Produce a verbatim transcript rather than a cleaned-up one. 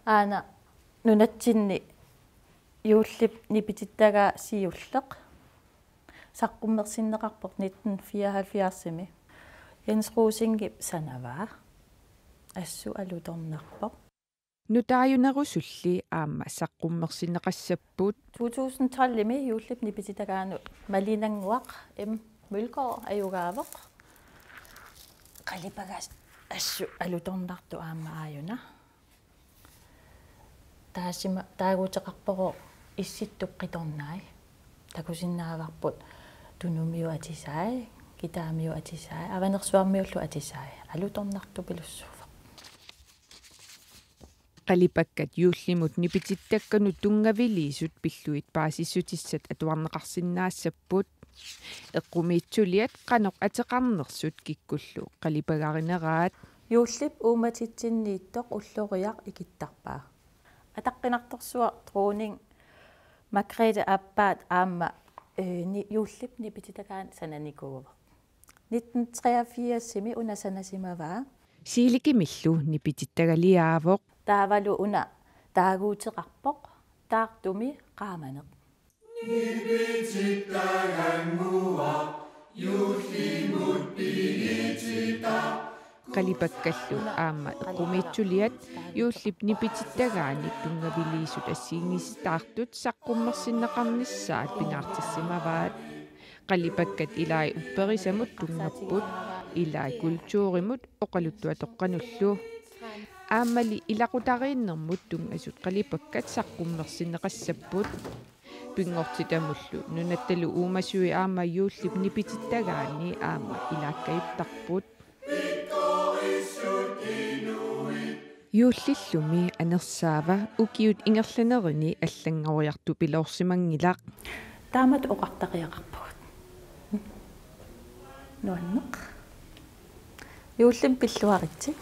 Aana nunatsinni juullip nipitittagaa siulleq saqqummersinneqarpoq nitten fireoghalvfjerdsimi. Jens Rosingip sanavaa. Assut alutornarpoq. Nutaajunerusulli aamma saqqummersinneqassapput. To tusind tolvimi juullip nipitittagaanut Malinannguaq M. Mølgaard ajugaavoq. Qalipakat assut alutornartut aamma aajuna. Taasima taaguuteqarpoq Issittup qitornai. Takusinnaavarput Tunumiut atisai, Kitaamiut atisai, Avanersuarmiullu atisai. Alutornartupilussuuvoq. Qalipakkat juullimut nipitittakkanut tunngaviliisut pillugit paasissutissat atuarneqarsinnaassapput. Eqqumiitsuliat qanoq ateqarnersut kikkullu qalipagarineraat. Juullip uummatitsinniittoq ulloriaq ikittarpaa. Ataqqinartorsuaq dronning Margrethe Aappaat aamma, øh, ni-, juullip nipitittagaani sananikuuvoq. Nitten treogfirsimi una sanasimavaa. Siilikimillu nipitittagaliaavoq. Taavalu una taaguuteqarpoq, Taartumi qaamaneq. Qalipakkallu aamma eqqumiitsuliat juullip nipitittagaani tunngaviliisut assigiinngisitaartut saqqummersinneqarnissaat pingaartissimavaat. Qalipakkat ilaat upperisamut tunngapput, ilaat kulturimut oqaluttuatoqqanullu. Aammali ilaqutariinnermut tunngasut qalipakkat saqqummersinneqassapput. Pinngortitamullu nunattalu uumasui aamma juullip nipitittagaani aamma ilaakkajuttarput. Juullillumi anersaava ukiut ingerlanerini allanngoriartupiloorsimanngilaq. Taamatut oqartariaqarpugut. Nuanneq. Juullimi pilluaritsi.